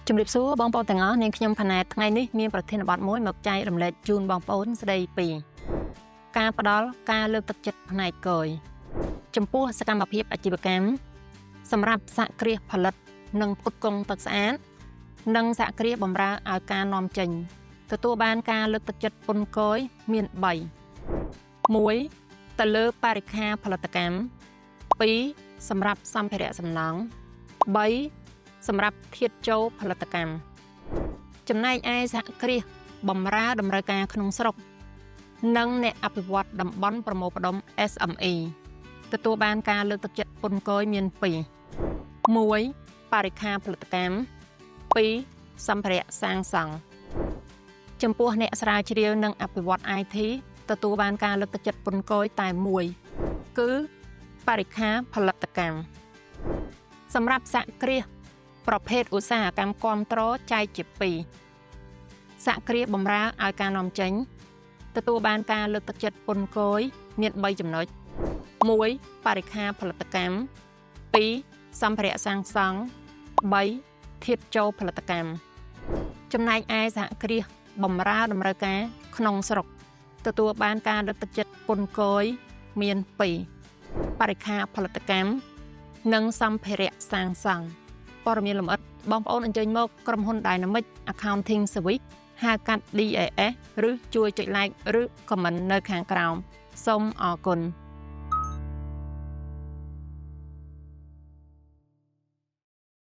ជំរាបសួរបងប្អូនទាំងអស់នាងខ្ញុំផាណែតថ្ងៃនេះមានប្រធានបទមួយមកចែករំលែកជូនបងប្អូនស្ដីពីការផ្ដល់ការលើកទឹកចិត្តផ្នែកគយចំពោះសកម្មភាពអាជីវកម្មសម្រាប់សហគ្រាសផលិតនិងផ្គត់ផ្គង់ទឹកស្អាតនិងសហគ្រាសបម្រើឲ្យការនាំចេញទទួលបានការលើកទឹកចិត្តពន្ធគយមាន3 1ទៅលើបរិក្ខារផលិតកម្ម2សម្រាប់សម្ភារៈសំណង់3សម្រាប់ធាតុចូលផលិតកម្មចំណែកឯសហគ្រាសបម្រើតម្រូវការក្នុងស្រុក និងអ្នកអភិវឌ្ឍតំបន់ប្រមូលផ្ដុំ SME ទទួលបានការលើកទឹកចិត្តពន្ធគយមាន2 1បរិក្ខារផលិតកម្ម2សម្ភារៈសាងសង់ចំពោះអ្នកស្រាវជ្រាវនិងអភិវឌ្ឍ IT ទទួលបានការលើកទឹកចិត្តពន្ធគយតែមួយគឺបរិក្ខារផលិតកម្មសម្រាប់សហគ្រាសប្រភេទឧស្សាហកម្មគាំទ្រចែកជា2សហគ្រាសបម្រើឲ្យការនាំចេញទទួលបានការលើកទឹកចិត្តពន្ធគយមាន3ចំណុច1បរិក្ខារផលិតកម្ម2សម្ភារៈសាងសង់3ធាតុចូលផលិតកម្មចំណែកឯសហគ្រាសបម្រើតម្រូវការក្នុងស្រុកទទួលបានការលើកទឹកចិត្តពន្ធគយមាន2បរិក្ខារផលិតកម្មនិងសម្ភារៈសាងសង់ព័ត៌មានលម្អិតបងប្អូនអញ្ជើញមកក្រុមហ៊ុន Dynamic Accounting Service ហៅកាត់ DAS ឬជួយចុច like ឬ comment នៅខាងក្រោមសូមអរគុណ។